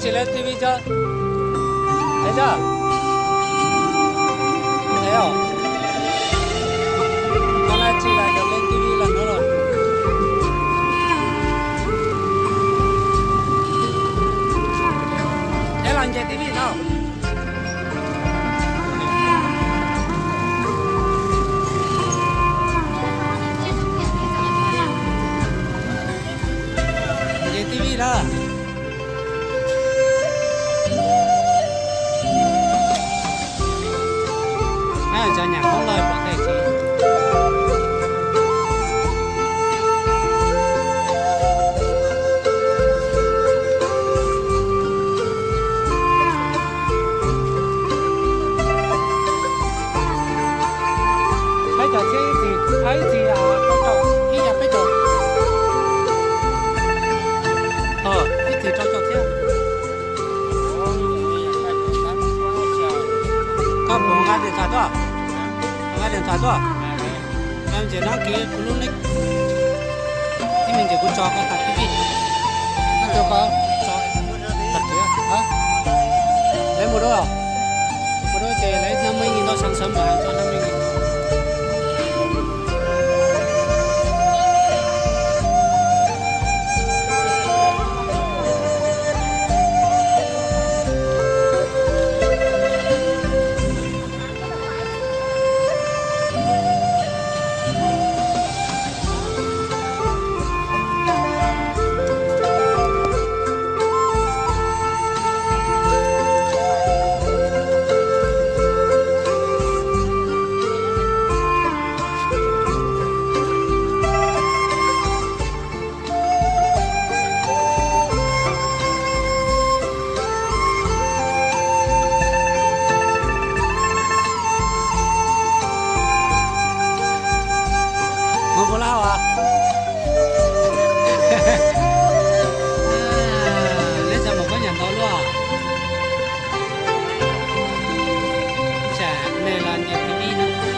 Tsis leb T V tso. Ais tso. Ais os. Koj lab tsis lam cov leb T V los no los. Neb los nce T V no. Nce T V na. Cov nyam Hmoob loj pom tej tsis. Peb caug thiab ib txhis, ib txhis peb caug, ib yam peb caug. Ib txhis rau caug thiab. Koj puas nqa điện thoại tuaj? Nqa điện thoại tuaj. Ntses nab kiv kuv lub nick. Ib me ntsis kuv tso koj tas T V. Koj tso tas T V. Lawv mus dua, mus dua ces lawv nab meej nab sawv sawv mas tso nab meej. Mus puas lab as? Neb txawm mus koj nyam ntau luaj. Tsam nej los nce T V no.